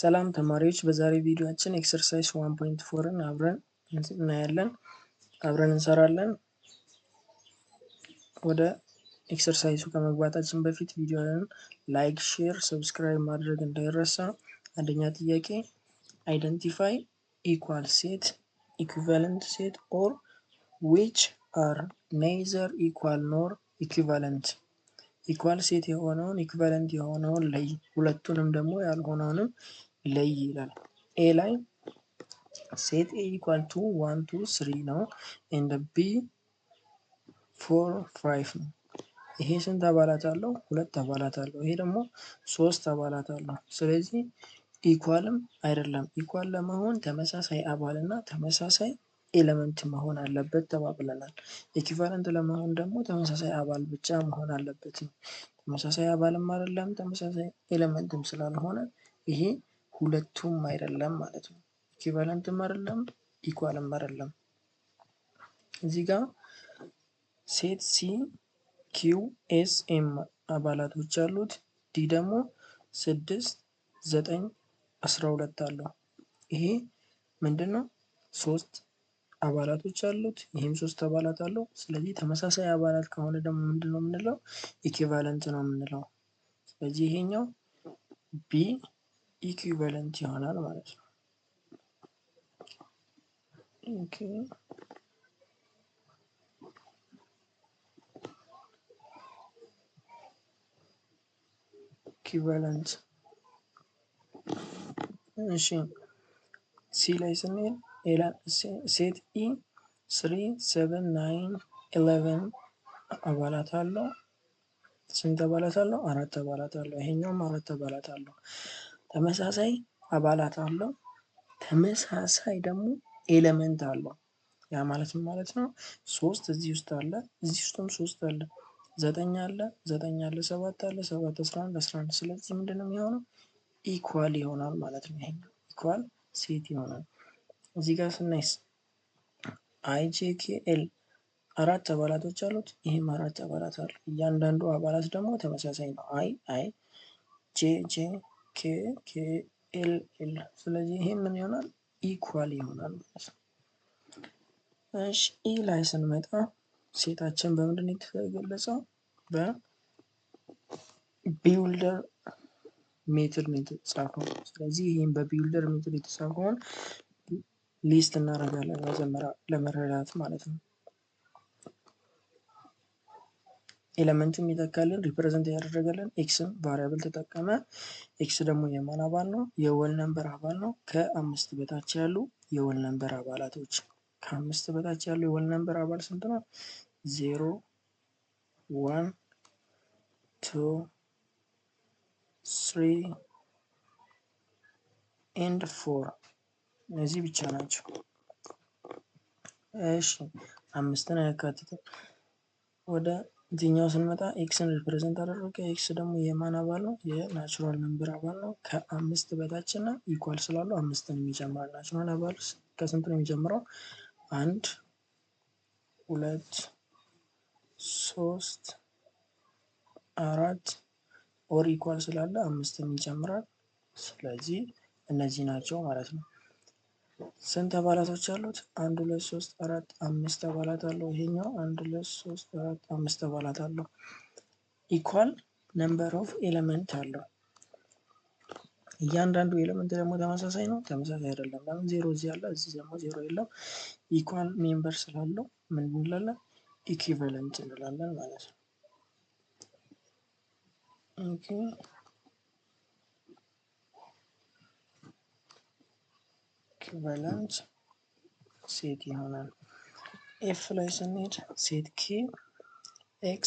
ሰላም ተማሪዎች፣ በዛሬ ቪዲዮአችን exercise 1.4ን አብረን እናያለን፣ አብረን እንሰራለን። ወደ exercise ኡ ከመግባታችን በፊት ቪዲዮውን like፣ share፣ subscribe ማድረግ እንዳይረሳ። አንደኛ ጥያቄ፣ identify equal set, equivalent set or which are neither equal nor equivalent። Equal set የሆነውን፣ equivalent የሆነውን ለይ፣ ሁለቱንም ደግሞ ያልሆነውንም ለይ ይላል። A ላይ set A equal to 1, 2, 3 ነው and B 4, 5 ነው። ይሄ ስንት አባላት አለው? ሁለት አባላት አለው። ይሄ ደግሞ ሶስት አባላት አለው። ስለዚህ equal ም አይደለም። Equal ለመሆን ተመሳሳይ አባል እና ተመሳሳይ element መሆን አለበት ተባብለናል። Equivalent ለመሆን ደግሞ ተመሳሳይ አባል ብቻ መሆን አለበት ነው። ተመሳሳይ አባልም አይደለም፣ ተመሳሳይ element ም ስላልሆነ ይሄ ሁለቱም አይደለም ማለት ነው። Equivalent ም አይደለም፣ equal ም አይደለም። እዚህ ጋር set C Q, S, M አባላቶች አሉት። D ደግሞ 6, 9, 12 አለው። ይሄ ምንድን ነው? ሶስት አባላቶች አሉት። ይህም ሶስት አባላት አለው። ስለዚህ ተመሳሳይ አባላት ከሆነ ደግሞ ምንድን ነው የምንለው? Equivalent ነው የምንለው። ስለዚህ ይሄኛው B equivalent ይሆናል ማለት ነው። Okay, equivalent። እሺ፣ C ላይ ስንሄድ set E 3, 7, 9, 11 አባላት አለው። ስንት አባላት አለው? አራት አባላት አለው። ይሄኛውም አራት አባላት አለው። ተመሳሳይ አባላት አለው። ተመሳሳይ ደግሞ element አለው። ያ ማለት ምን ማለት ነው? ሶስት እዚህ ውስጥ አለ፣ እዚህ ውስጥም ሶስት አለ፣ ዘጠኝ አለ፣ ዘጠኝ አለ፣ ሰባት አለ፣ ሰባት፣ 11፣ 11። ስለዚህ ምንድን ነው የሚሆነው? Equal ይሆናል ማለት ነው። ይሄኛው equal set ይሆናል። እዚህ ጋር ስናይስ I, J, K, L አራት አባላቶች አሉት። ይህም አራት አባላት አሉ። እያንዳንዱ አባላት ደግሞ ተመሳሳይ ነው። I I፣ J J፣ K K፣ L L። ስለዚህ ይሄ ምን ይሆናል? Equal ይሆናል ማለት ነው። እሺ፣ E ላይ ስንመጣ set ኣችን በምንድን ነው የተገለጸው? በ builder method ነው የተጻፈው። ስለዚህ ይህም በ builder method የተጻፈውን list እናደርጋለን መጀመሪያ ለመረዳት ማለት ነው። Element ም ይተካልን፣ represent ያደረገልን x ን variable ተጠቀመ። x ደግሞ የማን አባል ነው? የ whole number አባል ነው። ከአምስት በታች ያሉ የ whole number አባላቶች፣ ከአምስት በታች ያሉ የ whole number አባል ስንት ነው? 0, 1, 2, 3 and 4፣ እነዚህ ብቻ ናቸው። እሺ፣ አምስትን አያካትትም። ወደ እዚህኛው ስንመጣ x ን represent አደረገ። x ደግሞ የማን አባል ነው? የ natural number አባል ነው። ከአምስት በታች እና equal ስላለው አምስትን የሚጨምራል። Natural አባል ከስንት ነው የሚጀምረው? አንድ፣ ሁለት፣ ሶስት፣ አራት፣ or equal ስላለ አምስትን ይጨምራል። ስለዚህ እነዚህ ናቸው ማለት ነው። ስንት አባላቶች አሉት? አንድ፣ ሁለት፣ ሶስት፣ አራት፣ አምስት አባላት አለው። ይሄኛው አንድ፣ ሁለት፣ ሶስት፣ አራት፣ አምስት አባላት አለው። Equal number of element አለው። እያንዳንዱ element ደግሞ ተመሳሳይ ነው? ተመሳሳይ አይደለም። ለምን? ዜሮ እዚህ አለ፣ እዚህ ደግሞ ዜሮ የለም። Equal member ስላለው ምን እንላለን? Equivalent እንላለን ማለት ነው። Okay, equivalent set ይሆናል። F ላይ ስንሄድ set K፣ x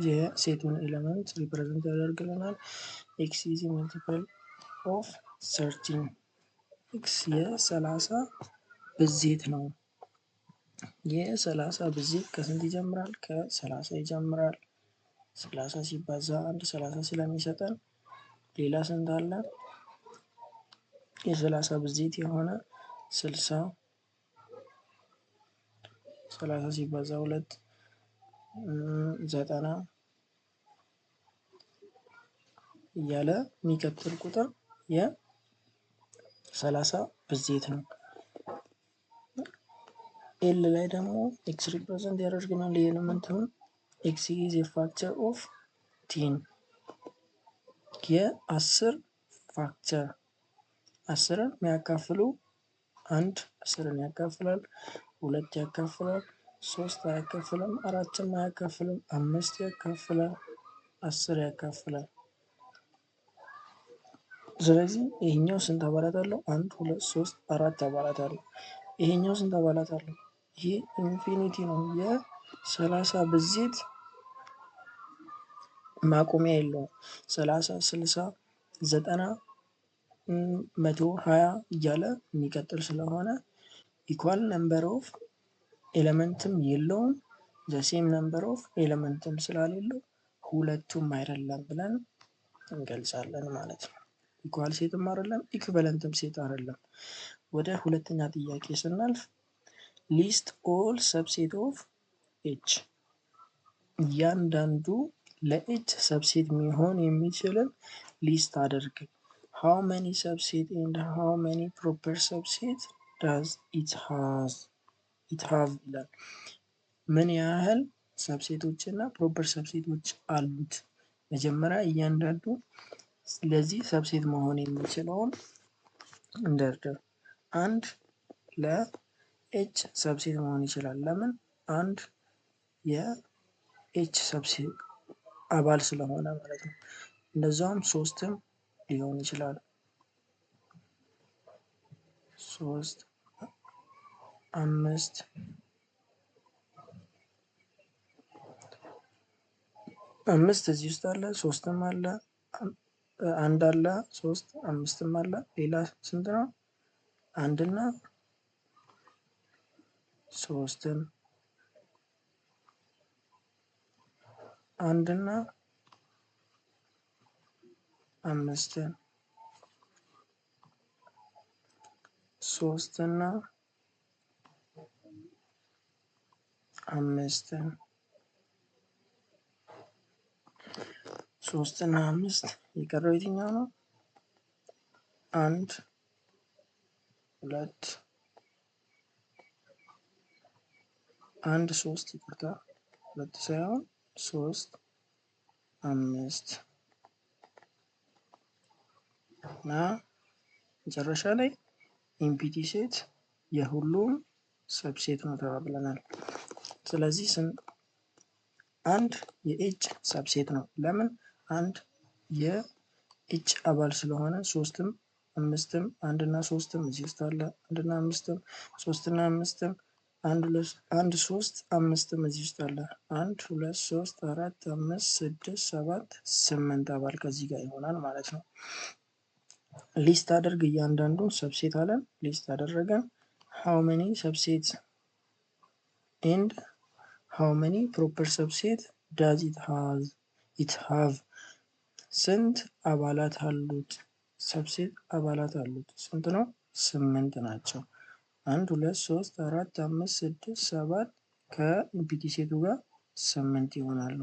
የ set ኡን element represent ያደርግልናል። x is multiple of 30። x የ30 ብዜት ነው። የ30 ብዜት ከስንት ይጀምራል? ከ30 ይጀምራል። 30 ሲባዛ አንድ 30 ስለሚሰጠን ሌላ ስንት አለ? የ30 ብዜት የሆነ 60፣ 30 ሲባዛ ሁለት 90፣ እያለ የሚቀጥል ቁጥር የ30 ብዜት ነው። L ላይ ደግሞ x represent ያደርግናል element ኡን x is a factor of 10 የ10 factor 10ን የሚያካፍሉ አንድ 10ን ያካፍላል፣ 2 ያካፍላል፣ 3 አያካፍልም፣ 4ም አያካፍልም፣ 5 ያካፍላል፣ 10 ያካፍላል። ስለዚህ ይሄኛው ስንት አባላት አለው? 1 2 3 4 አባላት አለው። ይሄኛው ስንት አባላት አለው? ይሄ infinity ነው። የ30 ብዜት ማቆሚያ የለውም። 30 60 90 120 እያለ የሚቀጥል ስለሆነ equal number of element ም የለውም፣ the same number of element ም ስላሌለው ሁለቱም አይደለም ብለን እንገልጻለን ማለት ነው። equal set ም አይደለም፣ equivalent ም set አይደለም። ወደ ሁለተኛ ጥያቄ ስናልፍ list all subset of H፣ እያንዳንዱ ለ H subset የሚሆን የሚችልን list አድርግ። How many subset and how many proper subset does it have ይላል። ምን ያህል subset ኦች እና proper subset ኦች አሉት? መጀመሪያ እያንዳንዱ ለዚህ subset መሆን የሚችለውን እንደርድር። አንድ ለ H subset መሆን ይችላል። ለምን? አንድ የ H subset አባል ስለሆነ ማለት ነው። እንደዛውም 3ም ሊሆን ይችላል። 3 5 5 እዚህ ውስጥ አለ፣ 3ም አለ፣ 1 አለ፣ 3 5ም አለ። ሌላ ስንት ነው? 1 እና 3ን 1 እና 5ን 3 እና 5ን 3 እና 5 የቀረው የትኛው ነው? 1 2 1 3 ይቅርታ 2 ሳይሆን 3 5 እና መጨረሻ ላይ empty set የሁሉም subset ነው ተባብለናል። ስለዚህ አንድ የ H subset ነው። ለምን? አንድ የ H አባል ስለሆነ 3ም 5ም 1 እና 3ም እዚህ ውስጥ አለ። 1 እና 5ም 3 እና 5ም 1 2 1 3 5ም እዚህ ውስጥ አለ። 1 2 3 4 5 6 7 8 አባል ከዚህ ጋር ይሆናል ማለት ነው። list አድርግ እያንዳንዱን subset አለን። list አደረገን። How many subset and how many proper subset does it have ስንት አባላት አሉት? subset አባላት አሉት ስንት ነው? 8 ናቸው። 1 2 3 4 5 6 7 ከ empty set ኡ ጋር 8 ይሆናሉ።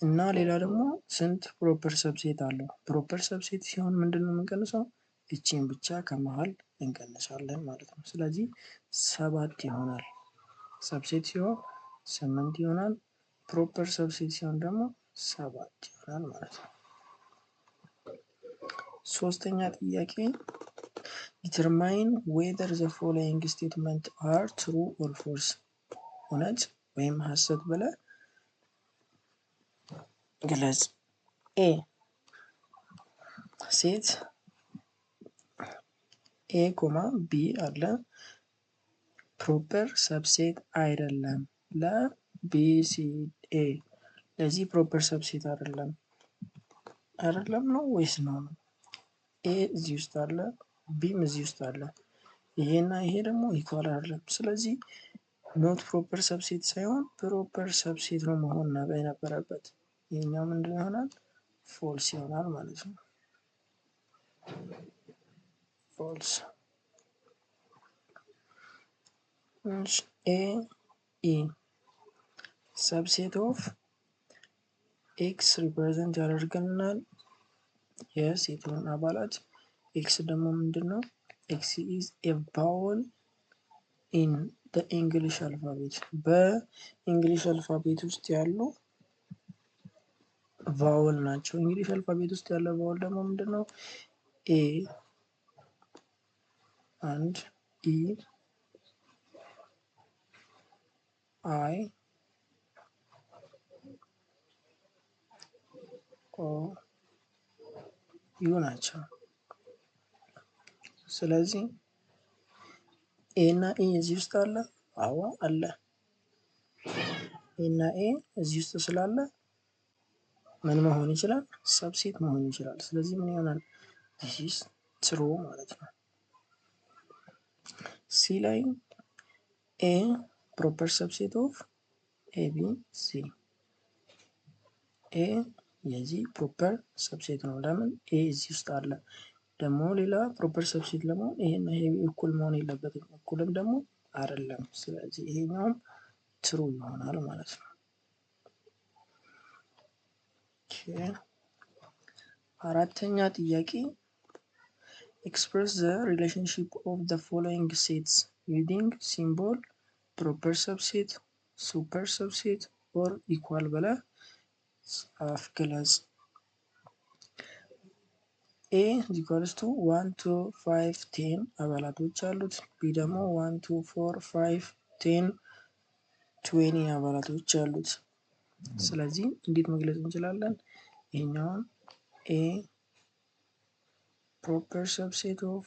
እና ሌላ ደግሞ ስንት proper subset አለው? proper subset ሲሆን ምንድነው የምንቀንሰው? እቺን ብቻ ከመሃል እንቀንሳለን ማለት ነው። ስለዚህ 7 ይሆናል። subset ሲሆን 8 ይሆናል። proper subset ሲሆን ደግሞ 7 ይሆናል ማለት ነው። ሶስተኛ ጥያቄ determine whether the following statement are true or false፣ እውነት ወይም ሐሰት ብለህ ግለጽ። A set A comma B አለ proper subset አይደለም ለ B C A፣ ለዚህ proper subset አይደለም። አይደለም ነው ወይስ ነው? A እዚህ ውስጥ አለ፣ B ም እዚህ ውስጥ አለ። ይሄና ይሄ ደግሞ equal አይደለም። ስለዚህ not proper subset ሳይሆን proper subset ነው መሆን የነበረበት። ይሄኛው ምንድን ይሆናል? false ይሆናል ማለት ነው። false። A E subset of X represent ያደርግልናል። የ set ኡን አባላት። X ደግሞ ምንድን ነው? X is a vowel in English alphabet፣ በ English alphabet ውስጥ ያሉ vowel ናቸው። English alphabet ውስጥ ያለ vowel ደግሞ ምንድን ነው? A አንድ፣ E፣ I፣ O፣ U ናቸው። ስለዚህ A እና E እዚህ ውስጥ አለ? አዎ አለ። A እና E እዚህ ውስጥ ስላለ ምን መሆን ይችላል? Subset መሆን ይችላል። ስለዚህ ምን ይሆናል? This is true ማለት ነው። C ላይ A proper subset of A B C፣ A የዚህ proper subset ነው። ለምን? A እዚህ ውስጥ አለ። ደግሞ ሌላ proper subset ለመሆን ይሄና ይሄ እኩል መሆን የለበትም፣ እኩልም ደግሞ አይደለም። ስለዚህ ይሄኛውም true ይሆናል ማለት ነው። አራተኛ ጥያቄ፣ express the relationship of the following sets using symbol proper subset፣ super subset or equal ብለህ ጻፍ፣ ግለጽ። A equals to 1፣ 2፣ 5፣ 10 አባላቶች አሉት። B ደግሞ 1፣ 2፣ 4፣ 5፣ 10፣ 20 አባላቶች አሉት። ስለዚህ እንዴት መግለጽ እንችላለን? ይሄኛውን A proper subset of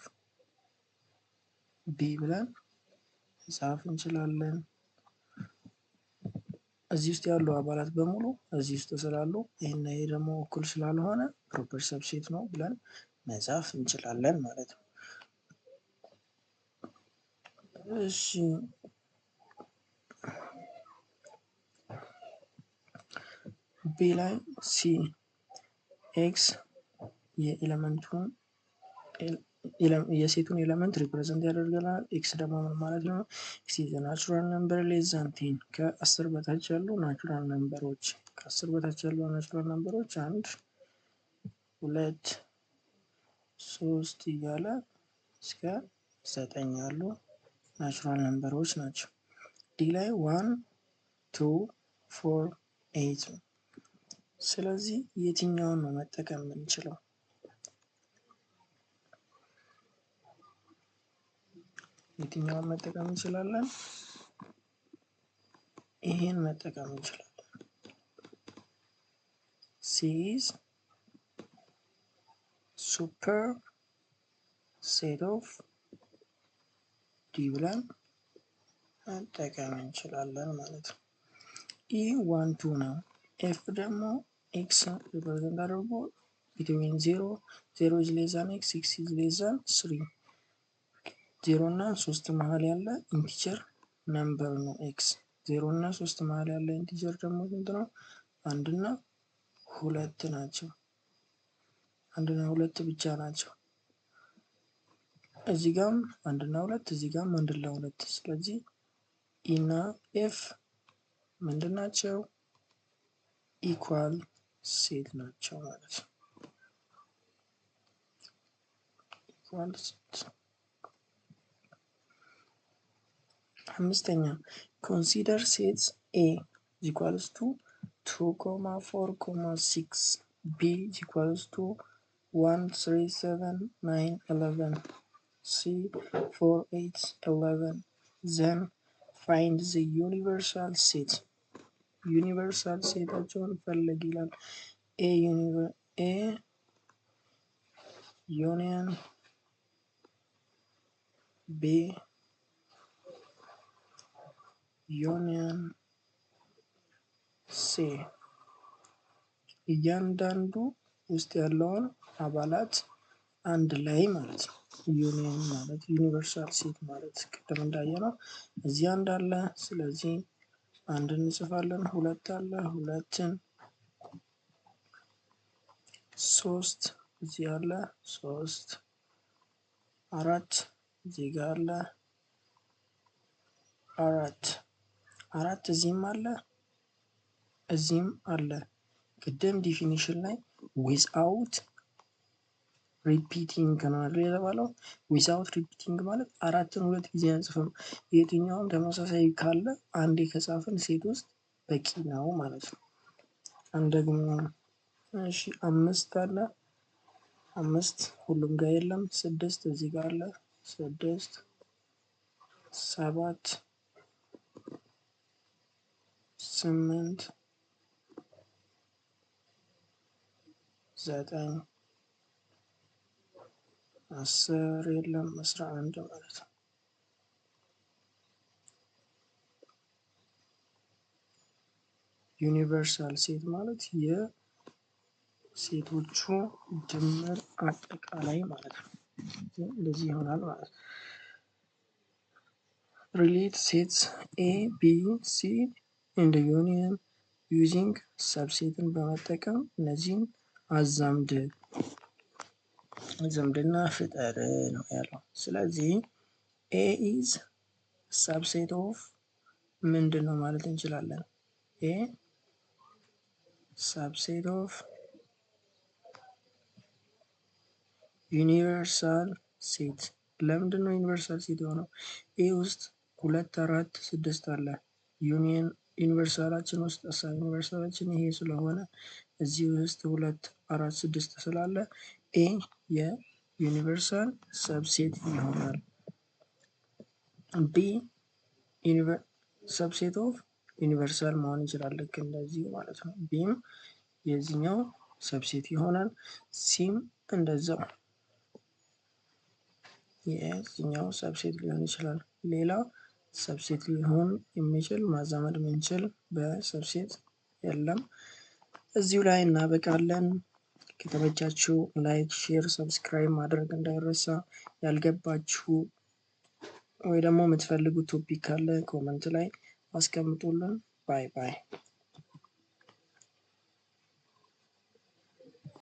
B ብለን መጻፍ እንችላለን። እዚህ ውስጥ ያሉ አባላት በሙሉ እዚህ ውስጥ ስላሉ፣ ይሄና ይሄ ደግሞ እኩል ስላልሆነ proper subset ነው ብለን መጻፍ እንችላለን ማለት ነው። እሺ፣ B ላይ C X የ element ኡን የ set ኡን element represent ያደርገናል። X ደግሞ ምን ማለት ነው? X is natural number less than 10፣ ከ10 በታች ያሉ natural number ኦች። ከ10 በታች ያሉ natural number ኦች አንድ፣ ሁለት፣ ሶስት እያለ እስከ ዘጠኝ ያሉ natural number ኦች ናቸው። D ላይ 1፣ 2፣ 4፣ 8 ነው። ስለዚህ የትኛውን ነው መጠቀም የምንችለው? የትኛውን መጠቀም እንችላለን? ይሄን መጠቀም እንችላለን። C is super set of D ብለን መጠቀም እንችላለን ማለት ነው። E 1፣ 2 ነው። F ደግሞ X represent አድርጎ between 0፣ 0 is less than X፣ X is less than 3፣ 0 እና 3 መሀል ያለ integer number ነው X። 0 እና 3 መሀል ያለ integer ደግሞ ስንት ነው? አንድ እና ሁለት ናቸው። አንድ እና ሁለት ብቻ ናቸው። እዚህ ጋም አንድ እና ሁለት፣ እዚህ ጋም አንድ እና ሁለት። ስለዚህ E እና F ምንድን ናቸው? Equal set ናቸው ማለት ነው። Equal set። አምስተኛ፣ consider sets A equals to 2 comma 4 comma 6፣ B equals to 1፣ 3፣ 7፣ 9፣ 11፣ C 4፣ 8፣ 11፣ then find the universal set። Universal set ኣቸውን ፈልግ ይላል። A union B union C እያንዳንዱ ውስጥ ያለውን አባላት አንድ ላይ ማለት ነው። ዩኒየን ማለት universal set ማለት ቅድም እንዳየነው እዚህ አንድ አለ። ስለዚህ አንድ እንጽፋለን። ሁለት አለ፣ ሁለትን፣ ሶስት እዚህ አለ፣ ሶስት፣ አራት እዚህ ጋር አለ፣ አራት፣ አራት እዚህም አለ፣ እዚህም አለ። ቅድም definition ላይ without Repeating ነው አይደል የተባለው? Without repeating ማለት አራትን ሁለት ጊዜ አንጽፍም። የትኛውም ተመሳሳይ ካለ አንዴ ከጻፍን set ውስጥ በቂ ነው ማለት ነው። አንድ ደግሞ እሺ አምስት አለ። አምስት ሁሉም ጋር የለም። ስድስት እዚህ ጋር አለ። ስድስት፣ ሰባት፣ ስምንት፣ ዘጠኝ፣ 10 የለም፣ 11 ማለት ነው። Universal set ማለት የ set ኦቹ ድምር አጠቃላይ ማለት ነው። እንደዚህ ይሆናል ማለት ነው። Relate sets A, B, C and union using subset ን በመጠቀም እነዚህን አዛምድ፣ ዝምድና ፍጠር ነው ያለው። ስለዚህ A is subset of ምንድን ነው ማለት እንችላለን? A subset of universal set። ለምንድን ነው universal set የሆነው? A ውስጥ ሁለት፣ አራት፣ ስድስት አለ። Union universal ኣችን ውስጥ universal ኣችን ይሄ ስለሆነ እዚህ ውስጥ ሁለት፣ አራት፣ ስድስት ስላለ A የ universal subset ይሆናል። B subset of universal መሆን ይችላል። ልክ እንደዚህ ማለት ነው። B ም የዚህኛው subset ይሆናል። C ም እንደዛው የዚህኛው subset ሊሆን ይችላል። ሌላ subset ሊሆን የሚችል ማዛመድ የምንችል በ subset የለም። እዚሁ ላይ እናበቃለን። ከተመቻችሁ like፣ share፣ subscribe ማድረግ እንዳይረሳ። ያልገባችሁ ወይ ደግሞ የምትፈልጉት topic ካለ comment ላይ አስቀምጡልን። Bye bye።